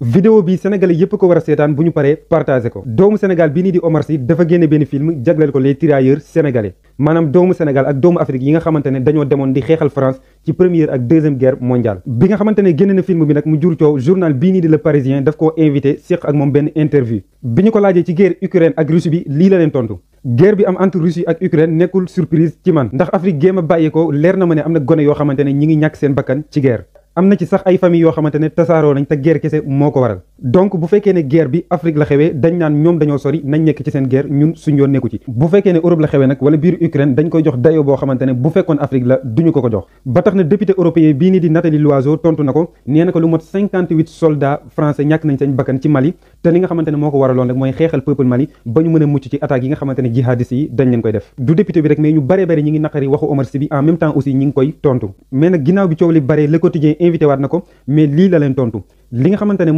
vidéo bi sénégalais yépp ko war a seetaan bu ñu paree partagé ko. doomu Sénégal bii nii di Omar Sy dafa génne benn film jagleel ko les tirailleurs sénégalais maanaam doomu Sénégal ak doomu Afrique yi nga xamante ne dañoo demoon di xeexal France ci première ak deuxième guerre mondiale. bi nga xamante ne génne na film bi nag mu jur coow journal bii nii di Le Parisien daf koo invité séq ak moom benn interview bi ñu ko laajee ci guerre Ukraine ak Russie bi lii la leen tontu. guerre bi am entre Russie ak Ukraine nekkul surprise ci man ndax Afrique géem a bàyyi ko leer na ma ne am na gone yoo xamante ne ñi ngi ñàkk seen bakkan ci guerre. am na ci sax ay famille yoo xamante ne tasaaroo nañ te guerre kese moo ko waral donc bu fekkee ne guerre bi Afrique la xewee dañ naan ñoom dañoo sori nañ nekk ci seen guerre ñun suñ yoon nekku ci bu fekkee ne Europe la xewee nag wala biir Ukraine dañ koy jox dayo boo xamante ne bu fekkoon Afrique la duñu ko jox ba tax na député européen bii nii di Nathalie Loiseau tontu na ko nee na ko lu mot 58 soldats français ñàkk nañ seen bakkan ci Mali te li nga xamante ne moo ko waraloon rek mooy xeexal peuple Mali ba ñu mën a mucc ci attaques yi nga xamante ne jihadistes yi dañ leen koy def du député bi rek mais ñu bare bare ñi ngi naqari waxu Omar Sy bi en même temps aussi ñi ngi koy tontu mais nag ginnaaw bi coow li bare Le Quotidien invité waat na ko mais lii la leen tontu li nga xamante ne